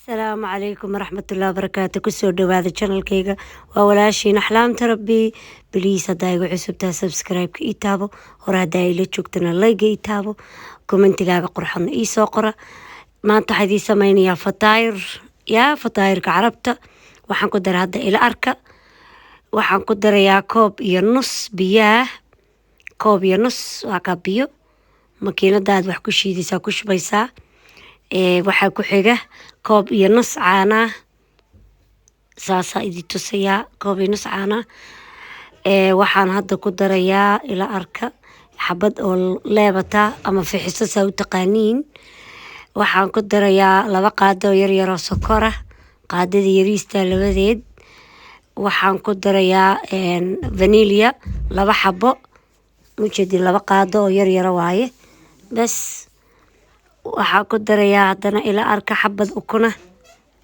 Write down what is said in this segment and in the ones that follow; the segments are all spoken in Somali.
Asalaamu calaykum waraxmatullahi wabarakaatu. Kusoo dhawaada channelkayga, waa walaashiin Axlaamta Rabbi. Please, haddaa igu cusubtaa, subscribe-ka ii taabo. Hore haddaa ila joogtana, like-ga ii taabo, commentigaaga qurxadna ii soo qora. Maanta waxaa idiin sameynayaa fataayir, yaa fataayirka Carabta. Waxaan ku daray hadda, ila arka, waxaan ku darayaa 1.5 koob biyaah. 1.5 koob waa kaa biyo. Makiinadaad wax ku shiidaysaa, ku shubaysaa. Waxaa ku xiga 1.5 koob caanaa. Saasaa idin tusayaa, 1.5 koob caanaa. Waxaan hadda ku darayaa, ila arka, xabad oo leebata ama fixiso, saa u taqaaniin. Waxaan ku darayaa 2 qaado oo yaryar oo sokora, qaadada yariista labadeed. Waxaan ku darayaa vanilla 2 xabo, mujeedi, 2 qaado oo yaryara waaye. Bas, waxaan ku darayaa haddana, ila arka, xabad ukuna.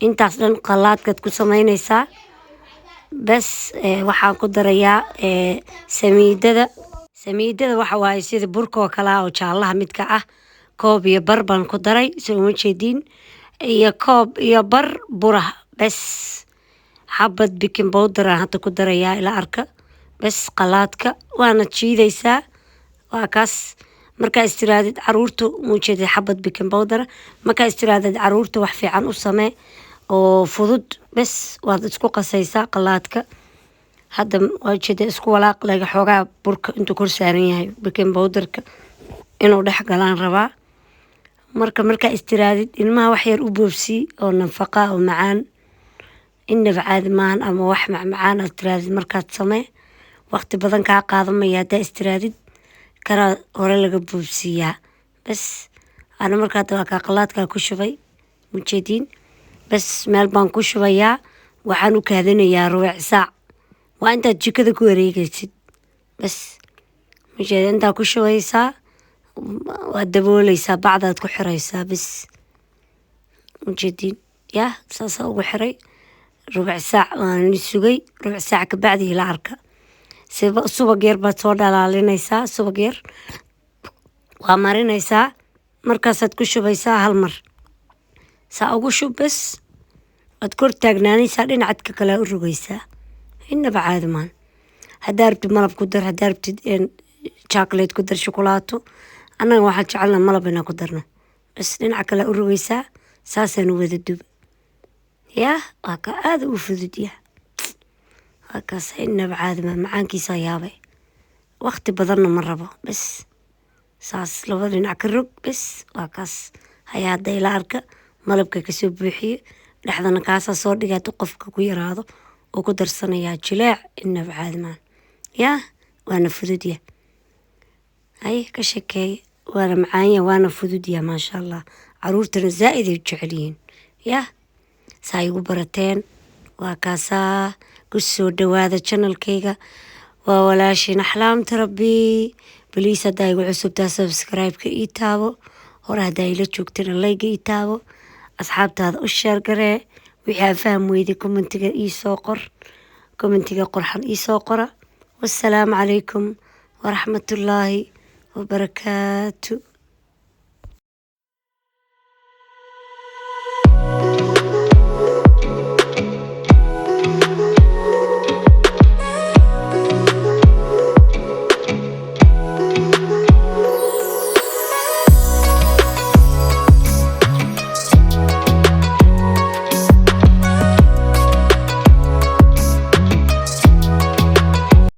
Intaas dhan qalaadkaad ku sameyneysaa. Bas, waxaan ku darayaa samiidada. Samiidada waxa waaye sida burka oo kale ah oo jaallaha midka ah. 1.5 koob baan ku daray, soo uma jeediin? Iyo 1.5 koob buraha. Bas, xabad baking powder aan hadda ku darayaa, ila arka. Bas, qalaadka waana jiidaysaa. Waa kaas. Markaa istiraadid caruurta, mujeedid, xabad baking powder. Markaa istiraadid caruurta wax fiican u samee oo fudud, bas, waad isku qasaysaa qalaadka. Hadda waa jeeda, isku walaaq laga xoogaa. Burka intuu kor saaran yahay baking powderka inuu dhex galaan rabaa. Marka markaa istiraadid ilmaha wax yar u boobsii oo nafaqa oo macaan, inaba caadi maahan. Ama wax macmacaan aad tiraadid markaad samee, waqti badan kaa qaadanmaya. Haddaa istiraadid karaa hore laga boobsiiyaa. Bas, ana markaa hadda waa kaa qalaadkaa ku shubay, mujeediin. Bas, meel baan ku shubayaa. Waxaan u kaadinayaa rubuc saac. Waa intaad jikada ku wareegaysid. Bas, mujeeda, intaa ku shubaysaa, waad dabooleysaa, bacdaad ku xiraysaa. Bas, mujeediin, yah, saasaa ugu xiray. Rubuc saac waan sugay. Rubuc saac kabacdi, ila arka, subag yar baad soo dhalaalinaysaa. Subag yar waa marinaysaa, markaasaad ku shubaysaa. Hal mar saa ugu shub. Bes, waad kor taagnaanaysaa, dhinacadka kale u rogaysaa. Inaba caadi maan. Haddaa rabtid malab ku dar, haddaa rabtid chocolate ku dar, shukulaato. Annaga waxaan jecelnaa malab inaan ku darno. Bas, dhinaca kale u rogaysaa, saasaan u wada duba. Yah, waa ka aada u fudud. Yah, waa kaas. Inaba caadi maan, macaankiisaa yaabay. Waqti badanna ma rabo. Bes, saas labada dhinac ka rog. Bes, waa kaas. Haya, hadda ila arka, malabka kasoo buuxiye, dhexdana kaasaa soo dhiga. Hadduu qofka ku yaraado, oo ku darsanayaa. Jileec, inaba caadi maan. Yah, waana fududya. Hay, ka shekeeye, waana macaanya, waana fududya, maasha Allah. Caruurtana zaa-id ay u jecel yihiin. Yah, saa igu barateen, waa kaasaa. Ku soo dhawaada channelkayga, waa walaashiin Axlaamta Rabbi. Please, haddaa igu cusubtaa, subscribe-ka ii taabo. Hore haddaa ila joogtana, like-ga ii taabo. Asxaabtaada u share garee. Wixii aan faham weyday, commentiga ii soo qor, commentiga qurxan ii soo qora. Wassalaamu calaykum waraxmatullaahi wabarakaatu.